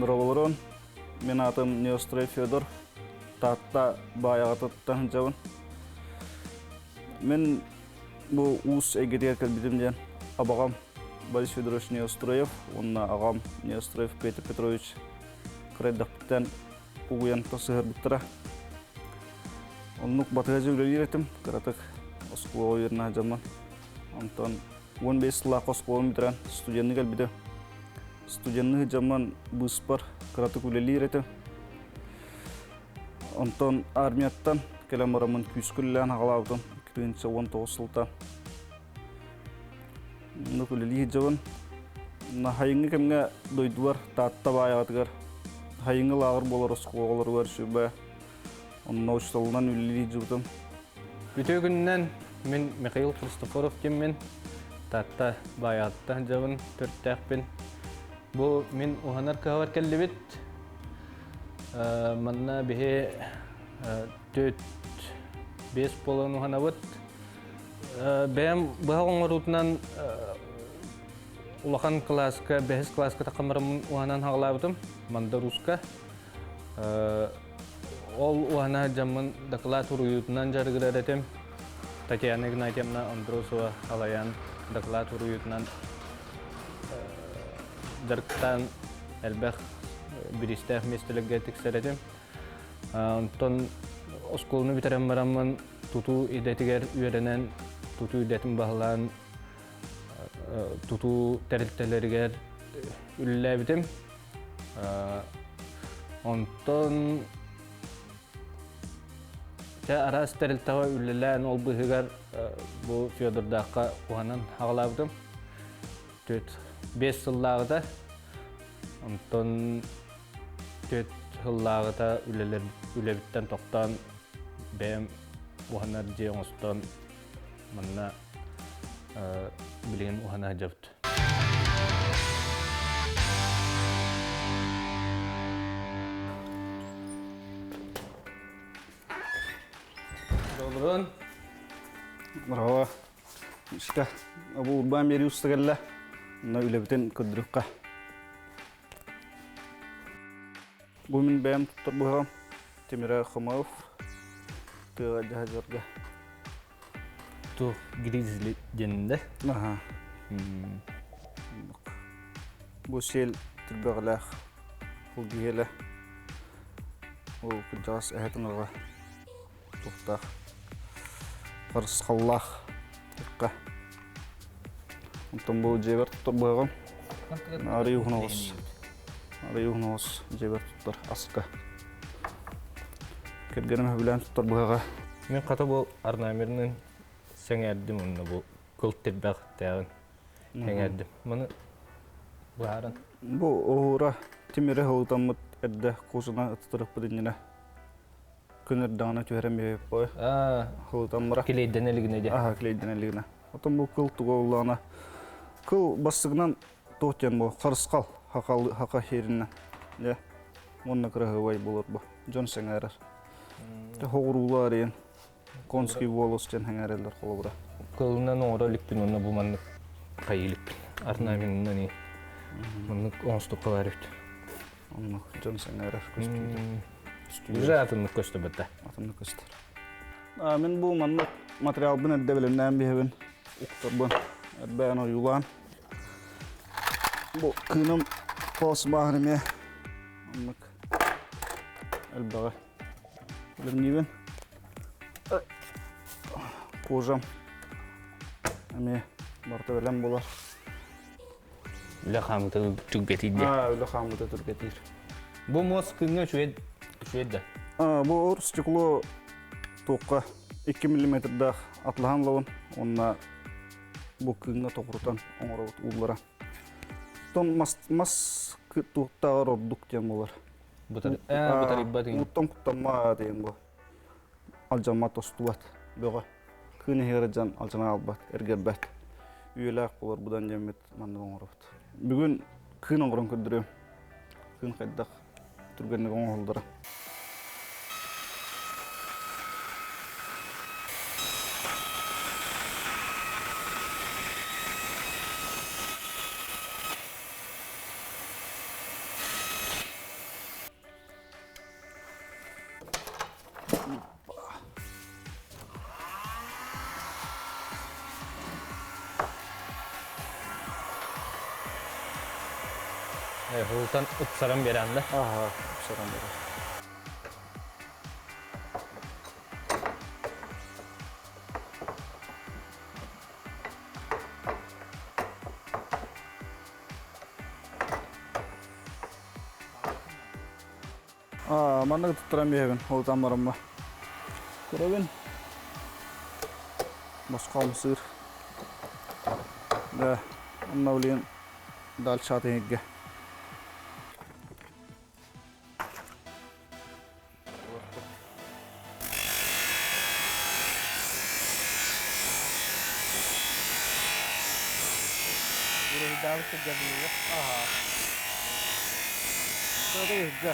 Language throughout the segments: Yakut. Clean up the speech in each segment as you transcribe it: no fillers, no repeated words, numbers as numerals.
Дорооболорун. Мин аатым Неострой Федор. Таатта Баайаҕатыттан сылдьабын. Мин бу уус эйгэтигэр кэлбитим диэн абаҕам Борис Федорович Неостроев уонна аҕам Неостроев Петр Петрович кырайдахпыттан угуйан тосыһырбыттара. Оннук батыһа үлэлиир этим, кыратык оскуолаҕа үөрэнэ сылдьаммын. Онтон 15 сыллаах оскуоланы бүтэрэн студенныы кэлбитим. Студенныы сылдьаммын быыспар кыратык үлэлиир этим. Онтон армияттан кэлэн бараммын күүскэ үлэлээн аҕалаабытым 2019 сылта. Оннук үлэлии сылдьабын. Хайыҥҥы кэмҥэ дойдубар Таатта Баайаҕатыгар хайыҥҥы лааҕыр буолар оскуолаларыгар сүбэ онно учууталынан үлэлии сылдьыбытым. Үтүө күнүнэн мин Михаил Христофоров диэммин Таатта Баайаҕаттан сылдьабын, төрүттээхпин. Бу мин уһанар кыһабар кэллибит. Манна биһи төрт биэс буолан уһанабыт. Бэйэм быһах оҥоруутунан улахан кылааска, бэһис кылааска таххаммарым уһанан хаҕалаабытым, Мандаруска. Ол уһана дьаммын дакылаат уруйуутунан дьарыгырар этим. Татьяна Игнатьевна Андросова салайан дакылаат уруйуутунан дьарыктаан элбэх бириистээх миэстэлэргэ тиксэр этим. Онтон оскуоланы бүтэрэн бараммын тутуу идэтигэр үөрэнэн, тутуу идэтин баһылаан тутуу тэрилтэлэригэр үлэлээбитим. Онтон дьэ араас тэрилтэҕэ үлэлээн ол быыһыгар бу Федордаахха уһанан аҕалаабытым. Түөрт биэс сыллааҕыта. Онтон түөрт сыллааҕыта үлэлэр үлэбиттэн тохтоон бэйэм уһанар дьиэ оҥостон манна билигин уһана сылдьабыт. Добрый. Браво. Ишка, бу урбаан биэрии уста кэллэ. Онно үлэбитин көрдөрүөххэ. Бу мин бэйэм туттар быһаҕым. Тимирэ Хомоев тыаҕа дьаһадьарга. Туох гризли диэннэ? Аха. Бу сиэл түрбэҕэлээх кулгиһиэлэ. Ол кырдьаҕас эһэтин аҕа туохтаах харысхаллаах ыкка. Онтон бу дьиэбэр туттар быһаҕым. Арый уһун оҕус. Арый уһун оҕус дьиэбэр туттар аска. Кэргэним сөбүлээн туттар быһаҕа. Мин хата бу орнаменын сэҥээрдим уонна бу кыл тирбэхтээҕин сэҥээрдим. Маны быһааран. Бу оһуура тимири халытаммыт эрдэ куусуна ытытырыппыт иннинэ күн эрдэҕинэ түһэрэн биэриэппой. Халытаммыра. Килейден илигинэ дии. Аха, килейден илигинэ. Отон бу кыл туга уллаҕына кыл бастыгынан туох диэн бу харысхал хака хиэринэн дьэ уонна кыраһыабай буолар бу дьон сэҥээрэр. Хоҕуруулар диэн конский волос диэн сэҥээрэллэр холобура. Кылынан оҥоро иликпин уонна бу маннык хайыы иликпин. Орнаменынан и маннык оҥостукка баар эбит. Оннук дьон сэҥээрэр көстүүтэ. Уже атыннык көстүбэт да. Атыннык көстөр. Мин бу маннык материалбын эрдэ бэлэмнээн биһэбин, уктарбын эрбээн ойуулаан. Бу кыыным хос бааһын эмиэ оннук элбэҕи бэлэмниибин. Кожам эмиэ барыта бэлэм буолар. Үлэ хаамыта түргэтиир диye. Үлэ хаамыта түргэтиир. Бу муос күҥҥэ үчүгэй үчүгэй да? Бу стекло туохха 2 миллиметрдаах атлаһан ылабын уонна бу кыыҥҥа тоҕурутан оҥоробут ууллара. Тон мас мас туохтааҕар ордук диэн буолар. Бытарыйбат. Ууттан куттамма диэн бу. Алдьаммат тостубат бөҕө. Кыын иһигэр дьон алдьана албат, эргэрбэт. Үйэлээх буолар будан диэммит маннык оҥоробут. Бүгүн кыын оҥорон көрдөрүөм. Кыын хайдах түргэнник оҥоһуллара. Ылтан ыпсаран биэрэн да? Аха, ыпсаран биэрэр. Манна туттаран биэрэбин, олутан барамма. Көрөбүн. Босхом сыр. Да, онно билигин дальше атыҥырга. Уруһуйдаабыт сиргэ булуох. Аха. Кыратык иһирдьэ.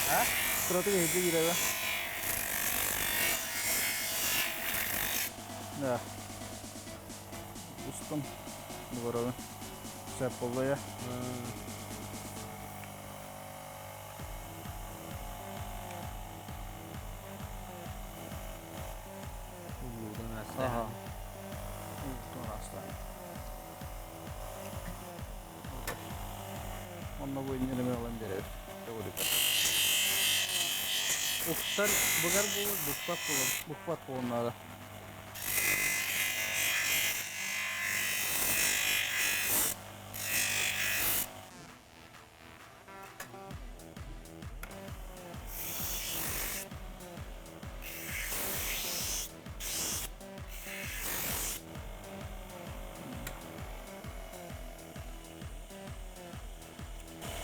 А? Кыратык иһирдьэ киирэбэ. Да. Устун. Бугуробун. Сөп буолла я. Улуутун аастаан. Улуутун аастаан. Онно бу инньэлэми ылан биэрэбит. Уктар быгар буолур, букпат буолар. Букпат буолун наада.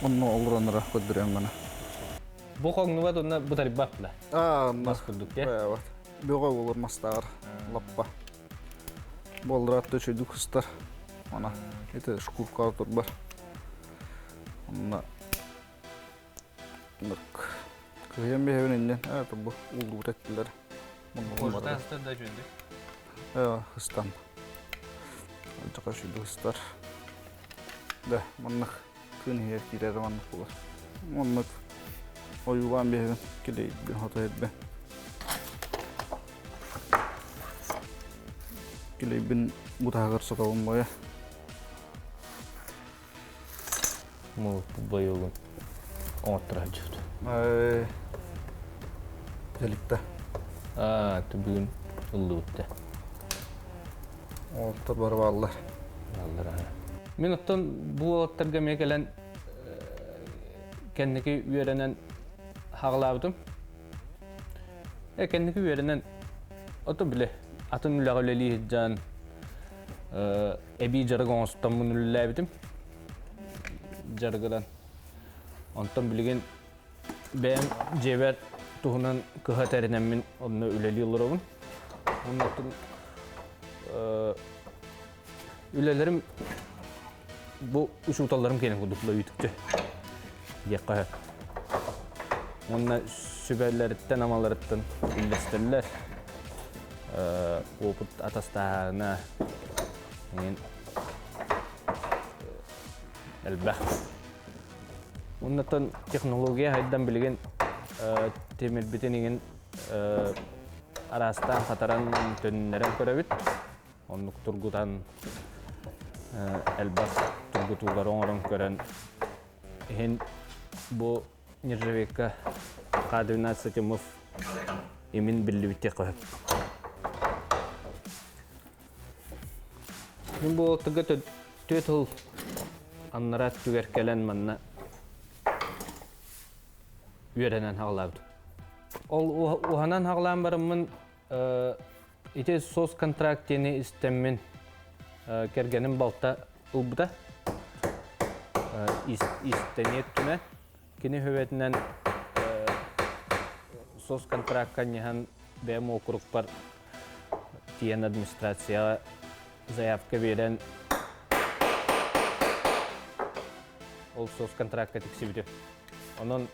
Онно олороннора көрдөрөм гына. Бу хоҥнубат уонна бытарбат да. Аа, Мас курдук дии. Бөҕө болор мастааҕар лаппа. Буоллараат үчүгдүк сыстар. Ана ити шкурка турбар. Онно кыһыйан биһэбин иннин ээ бу ууллубут эттилэр. Кожата сыстар да үчүгдүк. Ээ хыстан. Алдьархай үчүгдүк сыстар. Да маннык күн иһигэр киирэр маннык буолар. Маннык ойуулаан биһэбин килийбин хото эрбэ. Килийбин бутаһыгар сотобун бойа. Муҥуппут бойуогун оҥотторо сылдьыбыт. Дэлиттэ. Аа, бүгүн ыллыбыт да. Уолаттар бары бааллар. Бааллар аа. Мин оттон бу уолаттарга эмиэ кэлэн кэнники үөрэнэн хаҕалаабытым. Э кэнники үөрэнэн ото биле атын үлэҕэ үлэлии сылдьан эбии дьарык оҥостоммун үлэлээбитим. Дьарыгыран. Онтон билигин бэйэм дьиэбэр туһунан кыһа тэринэммин онно үлэлии олоробун. Оннуттан үлэлэрим бу учууталларым киэнэ курдук үтүктү диэххэ сөп. Уонна сүбэлэриттэн, амаларыттан үллэстэллэр. Опыт атастааһына элбэх. Оннотон технология хайдан билигин тимирбитин иҥин араастаан хатаран төннөрөн көрөбүт. Оннук тургутан элбэх тургутуулары оҥорон көрөн иһин бу нержавейка К-12 Тимов имин биллибит диэххэ сөп. Мин бу тыга түөрт сыл аннараа өттүгэр кэлэн манна үөрэнэн хаҕалаабытым. Ол уһанан хаҕалаан бараммын ити соцконтракт диэни истэммин кэргэним балта ылбыта. Истэниэ өттүнэн кини хүбэтинэн соцконтракка анньыһан бэйэм уокурукпар тиийэн администрацияҕа заявка биэрэн ол соцконтракка тиксибитим. Онон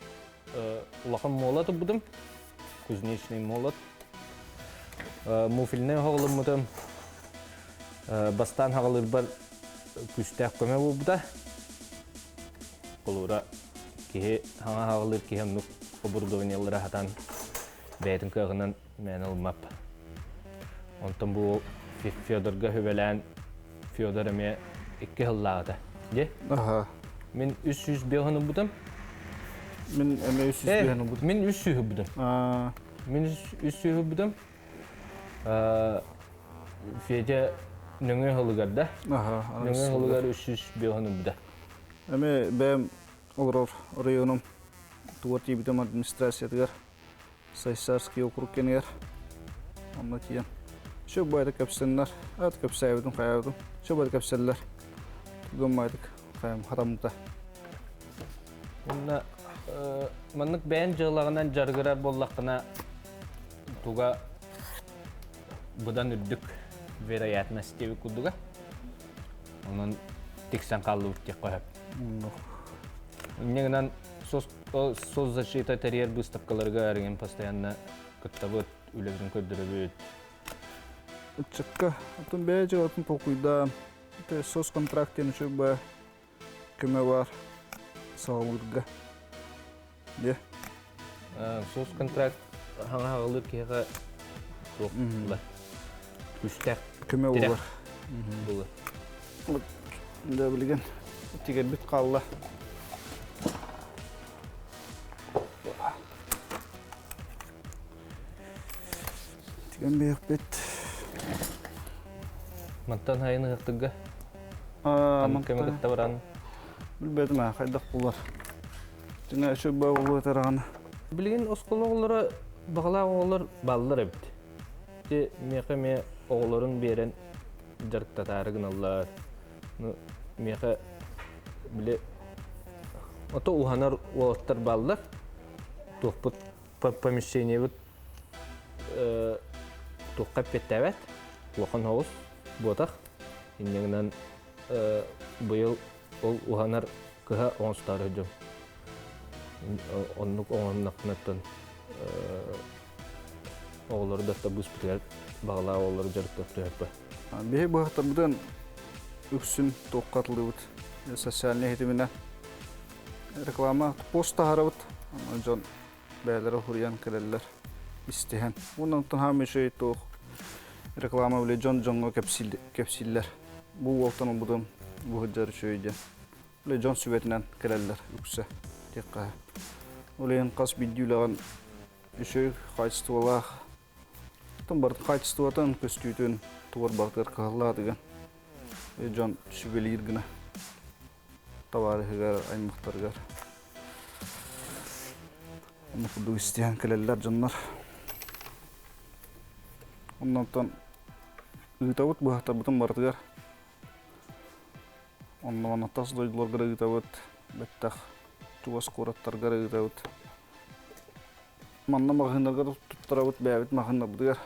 улахан молот ылбытым, кузнечный молот. Муфельнай оһоҕоломмутум. Бастаан хаҕалыырбар күүстээх көмө буолбута. Холуура киһи хаҥа хаҕалыыр киһи оннук оборудованиелары хатан бэйэтин кыаҕынан мээнэ ылмап. Онтон бу Федорга хүбэлээн Федор эмиэ икки сыллааҕыта. Дьэ? Аха. Мин 305 ылбытым. Мин эмиэ 305 ылбытым. Мин 300 ылбытым. Мин 300 ылбытым. Федя нөҥүө сылыгар да. Нөҥүө сылыгар 305 ылбыта. Эмиэ бэйэм олорор оройуонум тугар тиийбитим администрациятыгар Сайсарский округ кэнигэр онно тиийэн все баайдык кэпсэннэр ат кэпсээбитим хайаабытым все баайдык кэпсэллэр туган баайдык хайам хатаммыта. Уонна маннык бэйэн дьыалаҕынан дьарыгырар буоллаххына туга быдан үрдүк вероятность диэбит курдуга. Онон тиксэн хааллыбыт диэххэ сөп. Инньэ гынан соцзащита тэрийэр быыстапкаларга эргин постоянно кыттабыт, үлэбитин көрдөрөбүт. Ыччакка оттон бэйэ дьыалатын толкуйдаан, соцконтракт диэн үчүгэй көмө баар саҕалыырга. Дьэ. Соцконтракт хаҥа хаҕалыыр киһиэхэ туох күүстээх көмө буолар. Буолар. Дьэ билигин тигэрбит хаалла. Тигэн биэхпит. Мантан хайын ыһыктыгга? Ханнык көмө кытта баран? Билбэтим аа, хайдах булар. Дьиҥэ үчүгэй буолуо этэр Билигин оскуола оҕолоро баҕалаах оҕолор бааллар эбит. Ити миэхэ эмиэ оҕолорун биэрэн дьарыктатаары гыналлар. Ну, миэхэ били ото уһанар уолаттар бааллар. Туохпут помещениебыт туохха эппиэттээбэт. Улахан соҕус буотах. Инньэ гынан быйыл ол уһанар кыһа оҥостоор дьон. Оннук оҥоһуннахпынаттан оҕолору да быыспытыгар баҕалаах оҕолору дьарыктап түһэрбэ. Биһи быһахтарбытын үксүн туохха атылыыбыт социальнай ситиминэн реклама пост таһаарабыт. Дьон бэйэлэрэ суруйан кэлэллэр истиһэн. Уонна онтон хаам үчүгэй туох реклама били дьон дьоҥҥо кэпсииллэр. Бу уолтан ылбытым бу сылдьар үчүгэй диэн. Били дьон сүбэтинэн кэлэллэр үксэ диэххэ. Ол иһин хас биирдии үлэҕин үчүгэй хаачыстыбалаах Оттон барытын хаачыстыбатын, көстүүтүн тугар барытыгар кыһаллаатыгын дьон сүбэлиир гына табаарыһыгар, аймахтарыгар. Онно курдук истиһэн кэлэллэр дьоннор. Оннонтон ыытабыт быһахтарбытын барытыгар. Онно тас дойдуларга ыытабыт, бэттэх чугас куораттарга ыытабыт. Манна маҕаһыыннарга туттарабыт бэйэбит маҕаһыыннарбытыгар.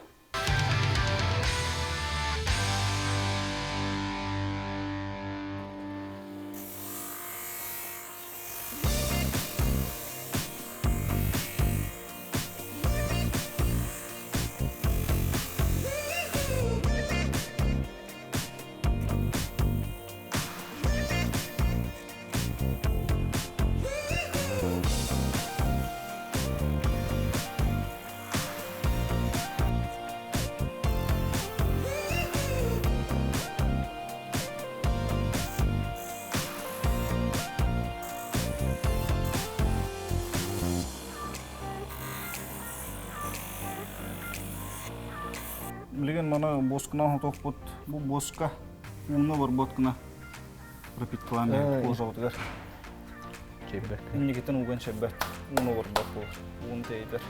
Билигин маны буоскунан хотуохпут. Бу буоска ууну барбат гына пропиткалаан биһиги кожабытыгар. Чэйбэт. Инникитин ууган чэйбэт. Ууну олорбот буолар. Ууну тэйитэр.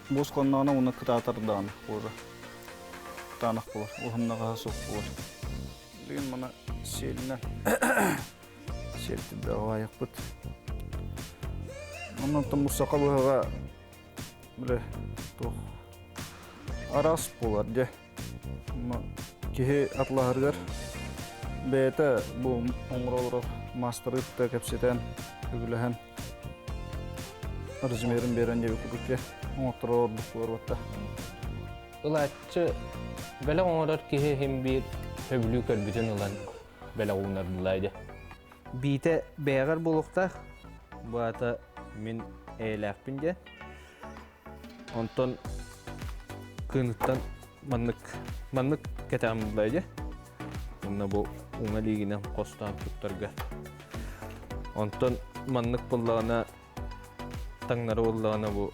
Босхонноҕуна уна кытаатар даҕаны кожа. Кытаанах буолар. Уһуннаҕаһа суох буолар. Билигин маны сиэлинэн сиэлтирдээх аҕайахпыт. Оннуттан бу саха быһаҕа бile туох араас буолар дьэ. Киһи атлаһарыгар бэйэтэ бу оҥоро олорор маастары кытта кэпсэтэн, үгүлэһэн размерин биэрэн диэбит курдук дьэ оҥотторо ордук буолар батта. Ылааччы бэлэх оҥорор киһи иһин биир сөбүлүү көрбүтүн ылан бэлэх уунардылаа дьэ. Биитэ бэйэҕэр буолуохтаах. Бу аата мин эйэлээхпин диэн. Онтон кыыныттан маннык маннык кэтэҕим булла дьэ. Уонна бу уҥа илиигинэн хостоон туттарга. Онтон маннык буоллаҕына таҥнары буоллаҕына бу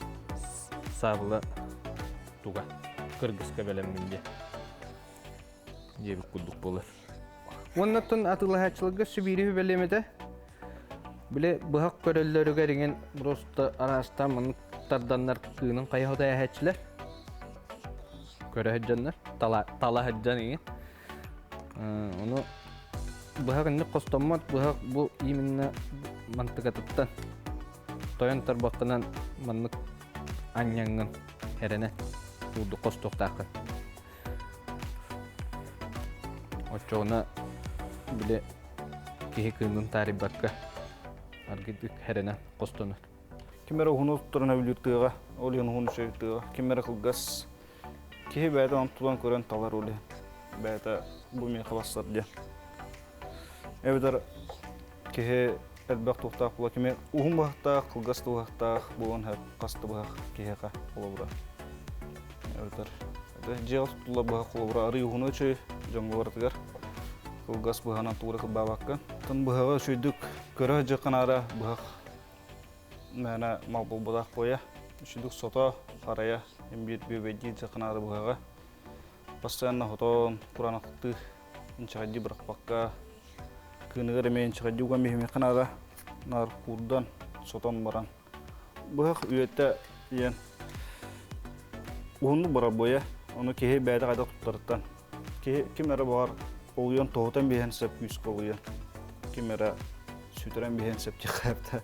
саабыла туга кыргыска бэлэммин диэн диэбит курдук буолар. Уонна оттон атыылаһааччыларга сүбиири үбэлиэм этэ. Били быһах көрөллөрүгэр иҥин просто араастаан маннык тарданнар кыынын хайа хотой эһээччилэр. Көрө сылдьаннар, тала, тала сылдьан иҥин. Ону быһах инник хостоммот, быһах бу именно мантыкатыттан тойон тарбаххынан маннык анньаҥҥын эрэнэ курдук хостуохтааххын. Оччоҕуна били киһи кыынын таарыйбакка аргыйдык хэрэнэн хостонор. Ким эрэ уһуну туттаран өбүлүүр тыаҕа, ол иһин уһун үчүгэй тыаҕа. Ким эрэ кылгас киһи бэйэтэ онон тутан көрөн талар ол иһин. Бэйэтэ бу миэхэ барсар диэн. Эбэтэр киһи элбэх туохтаах буола кими уһун быһахтаах, кылгас да быһахтаах буолуон сөп, хас да быһах киһиэхэ холобура. Эбэтэр дьиэҕэ туттуллар быһах холобура арый уһуна үчүгэй дьоҥҥо барытыгар кылгас быһанан туура кырбаабакка. Оттон быһаҕы үчүгэйдик көрө сылдьыахха наада быһах мээнэ мал буолбатах буойа. Үчүгэйдик сото, харайа, биир бүөбэйдии сылдьыахха наада быһаҕы. Постоянно хотон, кураанахтыы, инчэҕэйдии бырахпакка, кыыныгар эмиэ инчэҕэйдии уган биһимиэххэ наада. Наар куурдан, сотон баран. Быһах үйэтэ диэн уһуннук барар буойа. Ону киһи бэйэтэ хайдах туттарыттан. Киһи ким эрэ баҕар олуйан тоһутан биһэн сөп күүскэ олуйан. Ким эрэ сүтэрэн биһэн сөп диэххэ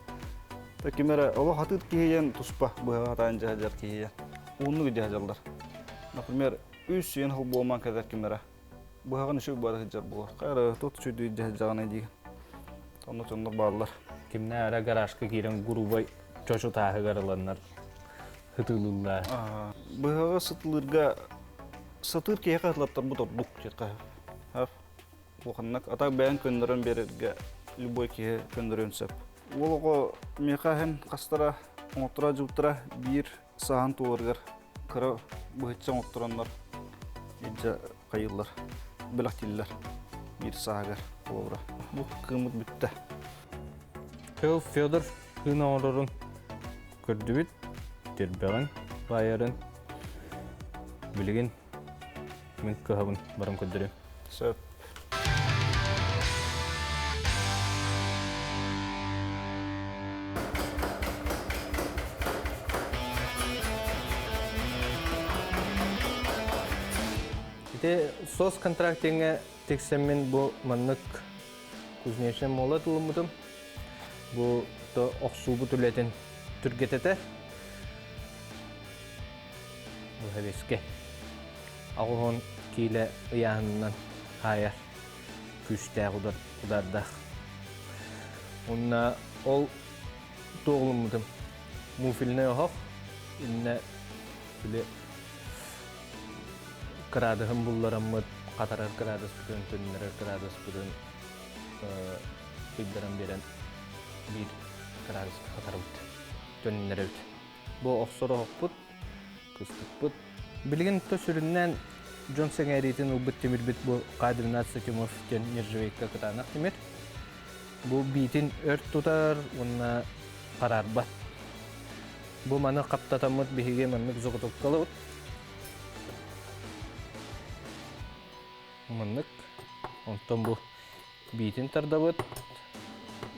Ким эрэ олох атыыр киһи диэн туспа быһаҕа хатаан дьаһадьар киһи диэн. Уһуннук дьаһадьаллар. Например, үс сиэн холбуоман кэлэр ким эрэ. Быһаҕын үчүгэй бары сылдьар буолар. Хайа тут үчүгэй дьаһадьаҕына диигин. Онно дьоннор бааллар. Кимнээх эрэ гаражка киирэн грубай чочу тааһыгар ыланнар ытыылыыллар. Быһаҕы сытылыырга сатыыр киһиэхэ ытылаттарбыт ордук диэххэ. Улаханнык ата бэйэн көннөрөн биэрэргэ любой киһи көннөрүөн сөп. Уол оҕо миэхэ иһин хастара оҥотторо дьыбыттара биир сааһын туоларыгар кыра быһычча оҥоттороннор илдьэ хайыыллар, бэлэхтииллэр биир сааһыгар холобура. Бу кыыммыт бүттэ. Кыл Федор кыын оҥорорун көрдүбүт, тирбэҕин, баайарын билигин Мин кыһабын баран көрдөрүм. Сөп. Ити сос контрактиҥҥа тиксэммин бу маннык кузнечный молот ылыммытым. Бу то охсуубут үлэтин түргэтэтэ. Бу хэбискэ 80 киилэ ыйааһынынан хаайар күүстээх удар удардаах. Уонна ол туоҕулуммутум муфельнай оһох иннэ били кыраадыһын буллараммыт хатарар кыраадыспытын төннөрөр кыраадыспытын ыйдаран биэрэн биир кыраадыска хатарабыт төннөрөбүт. Бу охсор оһохпут, кыстыкпыт. Билигин то сүрүннээн дьон сэҥээриитин ылбыт тимирбит бу К-12 Тимов диэн нержавейка кытаанах тимир. Бу биитин өр тутар уонна хараарбат. Бу маны хаптатаммыт биһиги маннык заготовкалабыт. Маннык. Онтон бу биитин тардабыт,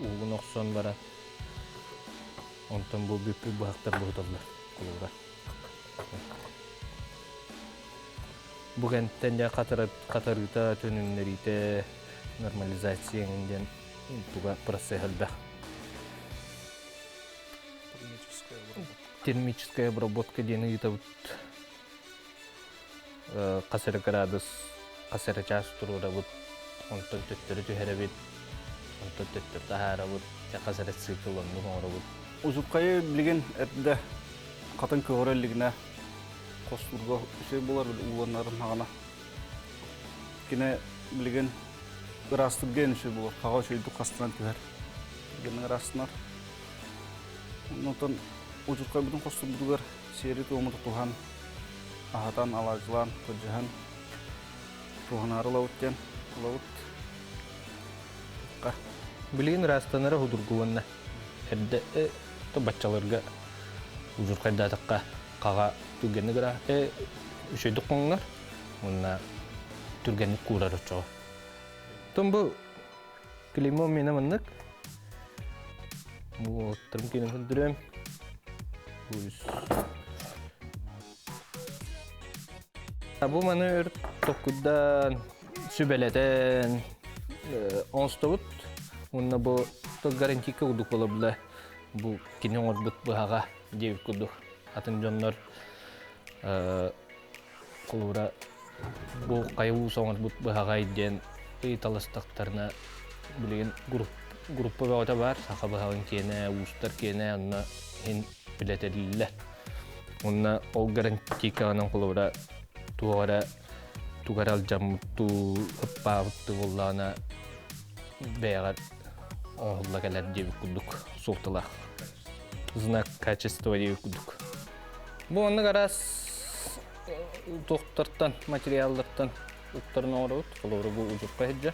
уугун охсон баран, онтон бу бүппүт быһахтар буһуталлар кулуура. Бу кэнтэн дьэ хатарыыта, төнүннэриитэ, нормализация диэн туга процесс элбэх. Термическая обработка диэн ыытабыт. Хас эрэ кыраадыс, хас эрэ чаас туруорабыт, онтон төттөрү түһэрэбит, онтон төттөрү таһаарабыт, хас эрэ цикл оннук оҥоробут. Узуккайы билигин эрдэ хатын көҕөрө илигинэ хостуурга үчүгэй буолар ууланнарын хаҕана. Кини билигин ыраастырга үчүгэй буолар, хаҕа үчүгэйдик хастынан түһэр. Гына ыраастынар. Онтон узуккайбытын хостуурбутугар. Сиэри-туому тутуһан, аһатан, алаадьылаан, кырдьыһан туһанаары ылабыт диэн ылабыт. Билигин ыраастанара судургу уонна эрдэ баччаларга удьурхайдаатахха хаҕа түргэнник ыра үчүгэйдик хоҥнор уонна түргэнник куурар оччоҕо. Тон бу клеймо миэнэ маннык. Бу оттарым киэнин көрдөрөм. Бу маны өр токкуйдаан, сүбэлэтэн оҥостобут. Уонна бу гарантийка курдук буолабыла. Бу кини оҥорбут быһаҕа диэбит курдук. Атын дьоннор холобура бу хайа уус оҥорбут быһаҕай диэн ыйыталастахтарына билигин группа бөҕөтө баар. Саха быһаҕын киэнэ, уустар киэнэ, онно иһин билэтэллэр. Уонна ол гарантийкаҕынан холобура туох эрэ тугу эрэ алдьаммыттуу, ыппаабыттыы буоллаҕына бэйэҕэр оҥоһулла кэлэр диэбит курдук суолталаах. Знак качества диэбит курдук. Бу маннык араас туохтартан, материаллартан уктарын оҥоробут. Холобура бу удьурхай сылдьар.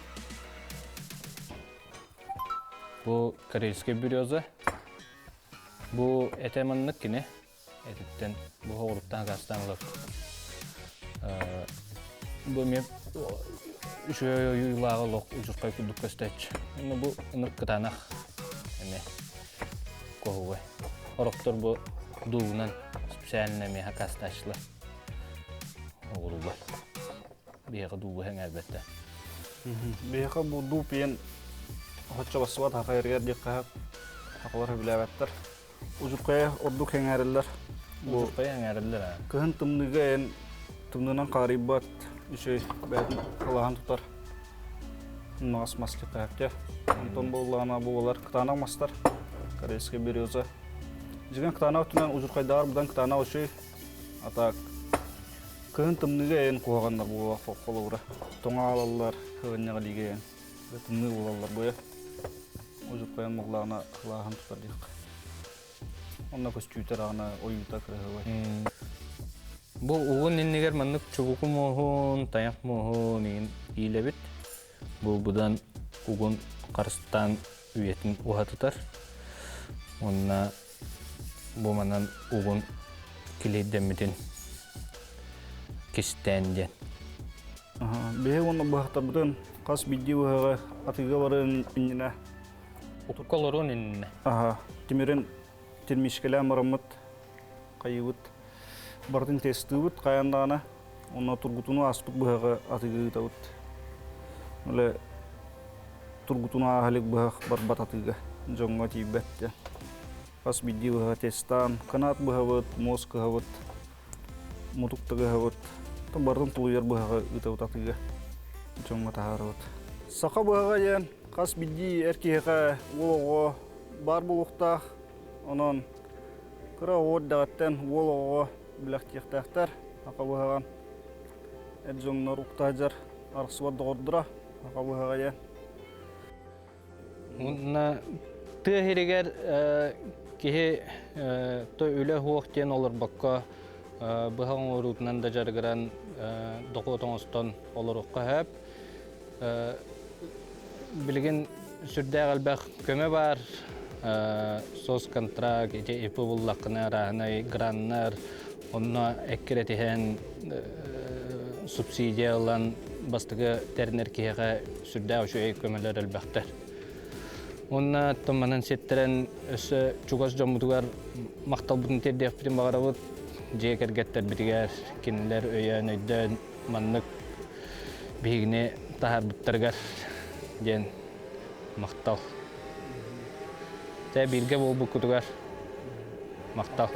Бу корейскай береза. Бу этэ маннык кини этиттэн бу хоҕуруттан акаастаан ылар. Бу эмиэ үчүгэй ойуулааҕы олох удьурхай курдук көстөөччү. Уонна бу ынырык кытаанах эмиэ куһугай. Сорохтор бу дуугунан специально эмиэ акаастааччылар оҕуруулар. Биһиэхэ дуугу сэҥээрбэттэр. Биһиэхэ бу дууп иэн оччо бассыбат хаха эргэр диэххэ хахалар сөбүлээбэттэр. Удьурхайа ордук сэҥээрэллэр. Бу Удьурхайа сэҥээрэллэр аа. Кыһын тымныыга эн тымныынан хаарыйбат үчүгэй бэйэтин халаһан тутар мас мас кытаахтя. Онтон буоллаҕына буолар кытаанах мастар. Корейская береза. Дьиҥэ кытаанах өттүнэн удьурхайдааҕар быдан кытаанах үчүгэй. А так Кыһын тымныыга эйэн куһаҕаннар буолуох холобура. Тоҥо аалаллар, кыһынньаҕа илиигэ эйэн. Тымныы буолаллар буйа. Ужуппайан моглаҕына кылааһын тутар диэххэ. Онно көстүүтэ даҕаны ойуута кыраһыабай. Бу угун иннигэр маннык чубуку муоһун, тайах муоһун иин иилэбит. Бу быдан угун харыстаан үйэтин уһатытар. Уонна Бу манан угун килиэйдэммитин кистээн диэн. Биһи уонна быһахтарбытын хас биирдии быһаҕы атыыга барыан иннинэ Утукка олоруон иннинэ. Аха, тимирин термичкэлээн бараммыт, хайыыбыт, барытын тестыыбыт хайаан даҕаны, онно тургутуну ааспыт быһаҕы атыыга ыытабыт. Оле тургутуну ааһа илик быһах барбат атыыга, дьоҥҥо тиийбэт диэн. Хас биирдии быһаҕы тестаан, канат быһабыт, муос кыһабыт, мутук да кыһабыт, барытын тулуйар быһаҕы ыытабыт атыыга, дьоҥҥо таһаарабыт. Саха быһаҕа диэн хас биирдии эр киһиэхэ уол оҕо баар буолуохтаах. Онон кыра оҕо эрдэҕиттэн уол оҕоҕо билэхтиэхтээхтэр саха быһаҕын. Эр дьоннор уктаадьар арахсыбат доҕордоро саха быһаҕа диэн. Уонна тыа сиригэр киһи то үлэ суох диэн олорбокко быһа оҥоруутунан да дьарыгыран дохуот оҥостон олоруохха сөп. Билигин сүрдээх элбэх көмө баар. Соцконтракт, ити ИП буллаххына арааһынай граннар, онно эккирэтиһэн субсидия ылан бастакы тэринэр киһиэхэ сүрдээх үчүгэй көмөлөр элбэхтэр. Уонна манан сиэттэрэн өссө чугас дьоммутугар махталбытын тиэрдиэхпитин баҕарабыт. Дьиэ кэргэттэрбитигэр кинилэр өйөөн өйдөөн маннык биһигини таһаарбыттарыгар диэн махтал. Тэ бииргэ буолбуккутугар махтал.